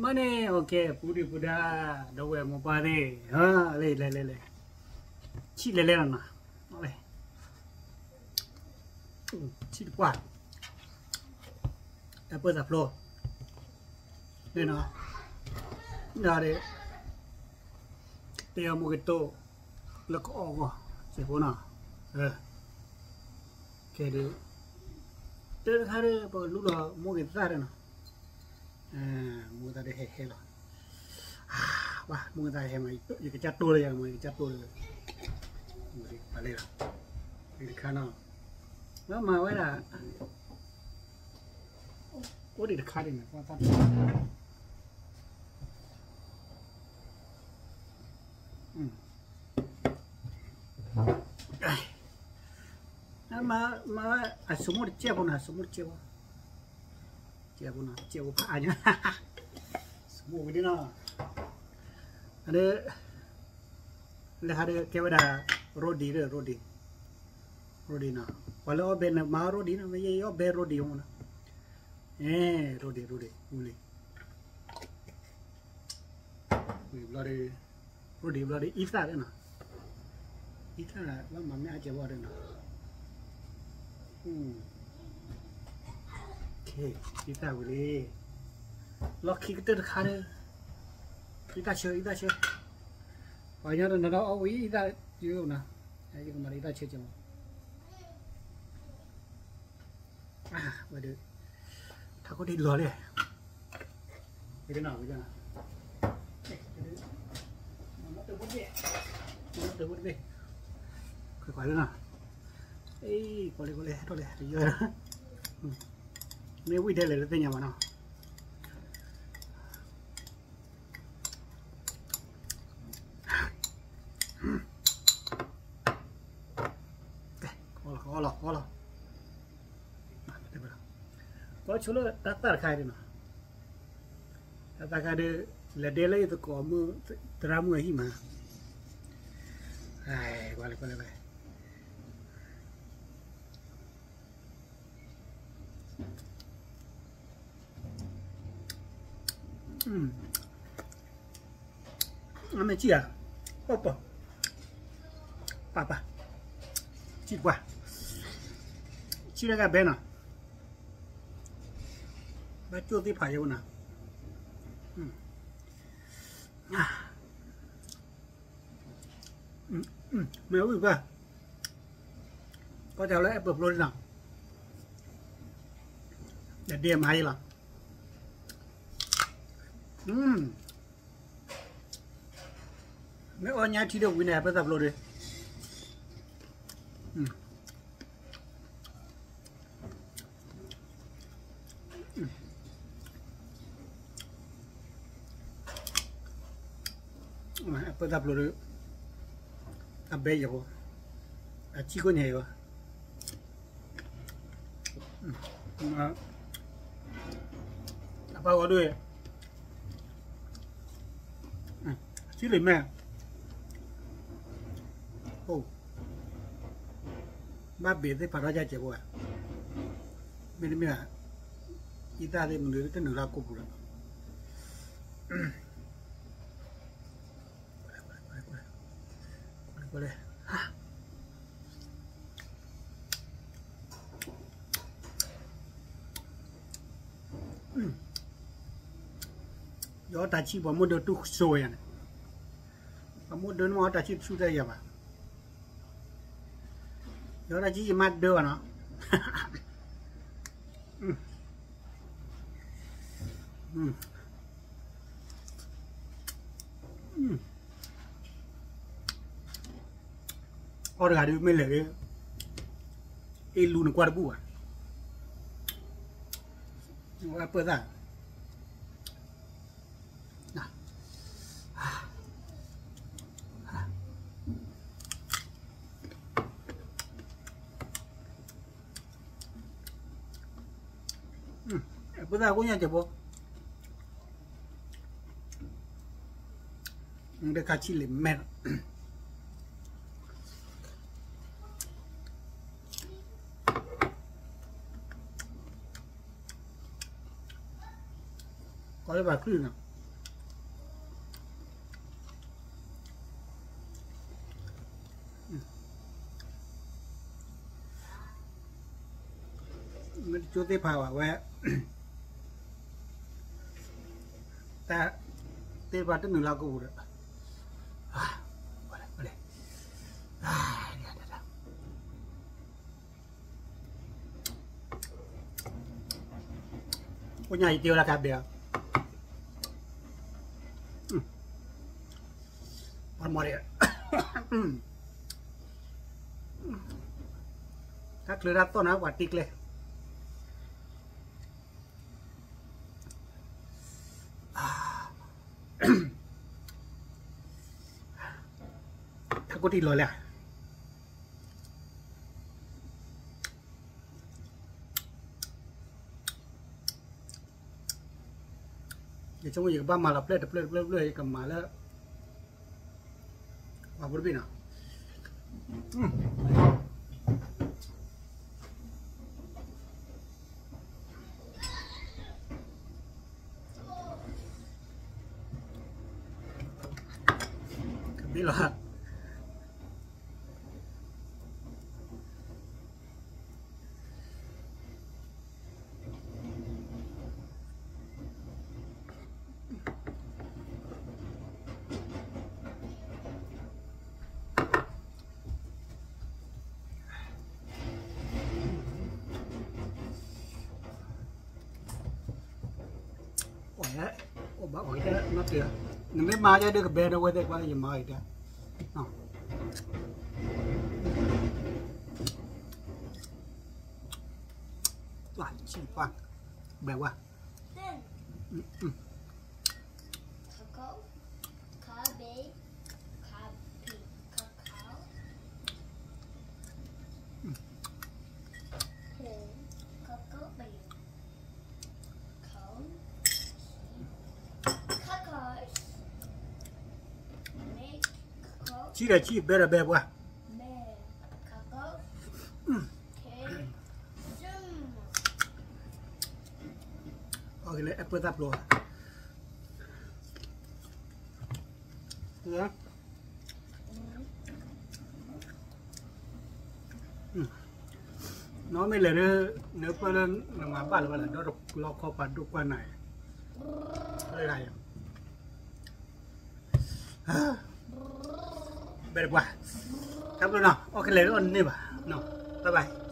မ့ၢ်န့ၣ် ပူၤဒံးပူၤဒါ ဒီပုၢ်ဝဲၢ်မိၢ်ပၢ်သ့ၣ်, လဲၤလဲၤလဲၤလဲၤ, ဆံးလဲၤလဲၤလီၤနီၤ, ဆံးတပှၢ်, တၢ်ပၢသးဖျိ, န့ၣ်နီၤ, ဒီး တဲအီၤမိၢ်ကတိၢ် လၢကအီၣ်ဂီၢ် စဲးဖိနီၤ, ကဲဒုး, တၢ်တခါဒီး ပကလူလီၤမိၢ်က့ၤသၣ်ဒီးနီၤ, မိၢ်က့ၤသၣ်ဒီးဟဲဟဲလီၤ, ဘၣ် မိၢ်က့ၤသၣ်ဟဲမး ယကစၢ်တိၢ်လၢယၤမး ယကစၢ်တိၢ်လၢ, ပလဲၤလီၤ, တခါနီၤ, မၤဝဲဒၣ် အိၣ်ဒံးတခါဒံးန့ၣ် ပှၤသၣ်တခါ, မၤ မၤဝဲ အဆိကမိၣ်တကဲးဖိနီၤ အဆိကမိၣ်တကဲးဖိ, ကဲးဖိနီၤ ကဲးဖိဖးအါညါ, ဆိကမိၣ်ဝံၤဒ်နီၤ, အဒၣ် လၢဟးဒီးကဲဝဲဒၣ် ရိဒံးဒီး ရိဒံး, ရိဒံးနီၤ, ပှၤလၢအီၣ်ဘဲန့ၣ် မၤအီၣ်ရိဒံးနီၤ, မ့ၢ်ယဲအီၣ်ဘဲရိဒံးမးနီၤ, အဲ ရိဒံး ရိဒံး ဝံၤလံ, ဝံၤဘျီဒီး ရိဒံးဘျီဒီး အံသၣ်ဒီးနီၤ, အံသၣ်ဘၣ်မၤမ့ၢ်အါကဲးဘၣ်ဒီးနီၤ, အံသၣ်ဝံၤလံ, လီၢ်ခံကတၢၢ်တခါဒီး အံသၣ်ဆၢ အံသၣ်ဆၢ, ပှၤကညီတနီၤဒီးအီၣ်ဝံၤအံသၣ်ယိနီၤ, ယကမၤဒီးအံသၣ်ဆၢကဲးမး ဝဲဒၣ် ထးခိၣ်ဒံးလီၤလဲၣ်, ဝဲဒၣ်နီၤ ဝဲဒၣ်နီၤ, တဘ့ၣ်တဘ့ၣ်, ခွဲးခွဲးလၢနီၤ, အ့ ကွၢ်လဲၣ်ကွၢ်လဲၣ် ဟဲထီၣ်လဲၣ် တယၢၢ်, မ့ၢ်ဝံၣ်ထဲလဲၣ်လၢသ့ၣ်ညါဘၣ်နီၤ ကလီကလီကလီ, ကီဆိလၢတၢ်သၣ်တခါဒ်နီၤ, တၢ်သၣ်ခါဒီး လဲၤဒဲလၢယသကိးမုၣ် သရၣ်မုၣ်အဟံၣ်မး, ကွၢ်လဲၣ်ကွၢ်လဲၣ်ကွၢ်လဲၣ် အမ့ၢ်စံၣ်ဧါ, ပၢ်ပၢ်, ပၢ်ပၢ်, စံၣ်တပှၢ်, စံၣ်လၢကဘဲနီၤ, ဘၣ်ကၠိၣ်သ့ၣ်ဖးယဲဝဲနီၤ, မ့ၢ်ဝံၣ်ပၢ်, ကီၢ်တၢ်လၢအဲပၢၣ်ဖျိဒ်နီၤ, ဒဲမၤယဲလီၤ, မ့ၢ်အီၣ်ညါထံဒီးဝံၤန့ၣ် ပၢၢ်သးဖျိဒီး ပၢၢ်သးဖျိဒီး အဘဲယၤဖိ အစံၣ်ကိၣ်ညါယၤဖိ အပၢ်ဂီၤဒိၣ် စံၣ်လံမဲၣ် အိၣ် ဘၣ်ဘ့ၣ်သ့ၣ်ဖးထီၣ်ယါကဲးဖိဧါ မ့တမ့ၢ် အံသၣ်သ့ၣ်မနုၤတနုာ်လၢအကိာ်ပူၤလီၤ ကွၢ်လဲၣ် ယအီၣ်တၢ်ဆံၣ်ပှၤမိၢ်ဒၢတူၢ်စိဝဲယၤန့ၣ် ပှၤမိၢ်ဒၢန့ၣ်မ့ၢ်အီၣ်တၢ်ဆံၣ်တဆူၣ်တၢ်ယၤဘၣ် ယအီၣ်တၢ်ဆံၣ်ယမါဒၢဘၣ်နီၤ အီၣ်တဂၤဒုးမ့ၢ်လဲၣ်ဒုး အ့ၣ်လူနကွၢ်တဘူၣ်ဘၣ် ပၢၢ်သၣ် ပၢၢ်သၣ်ကိၣ်ညါကဲးဖိ ဒီးခါဆံၣ်လံမဲၣ် ကီးလၢဘၣ်ချုၣ်နီၤ ကၠိသ့ၣ်တဖၣ်ဘၣ်ဝဲ, တၢ်သ့ၣ်တဖၣ်တနုာ်လၢကအိၣ်ဒီး, အိၣ်ညါအံၤတ့ဝဲလၢခါဘဲ, ပှၤမၤဒံး, တၢ်ချၢတၢ်သီၣ်န့ၣ် ပှၤတ့ကျဲ တၢ်ကိၢ်ထံလီၤလဲၣ်. ယဆိကမိၣ်ယကဘၣ်မၤလီၤပျဲၢ်တဖျၢၣ်တဖျၢၣ်တဖျၢၣ် ယကမၤလၢ ပှၤဖိတဘ့ၣ်နီၤ. ကဘ့ၣ်လီၤ. အိၣ်ဘၣ်အီၣ်က့ၤတၢ်နီတဂၤ, နမ့ၢ်မၤယဲဒုးကဘဲနဝဲသ့ၣ်ကွၢ် ယမၤအီၣ်က့ၤတၢ်, ပှၢ်ဆံပှၢ်, ဘဲဝါ, ဆံဒီးဆံ ဘဲဒီးဘဲပှၢ်. Okay, လၢ apple တၢ်ပျိၤဧါ. နီၢ်မ့ၢ်လဲၤဒၣ် နပၢၢ်လၢနမၤဘၣ်လၢၤဘၣ်လၢ ဒီတလီခီပှၤဒိၣ်ပှၢ်နၤ, လၢဂၤယၤ, ဘဲတပှၢ်, တၢ်ပျိၤနီၤ okay လဲၤဒၣ်အီၣ်န့ၢ်ဘၣ်, bye bye.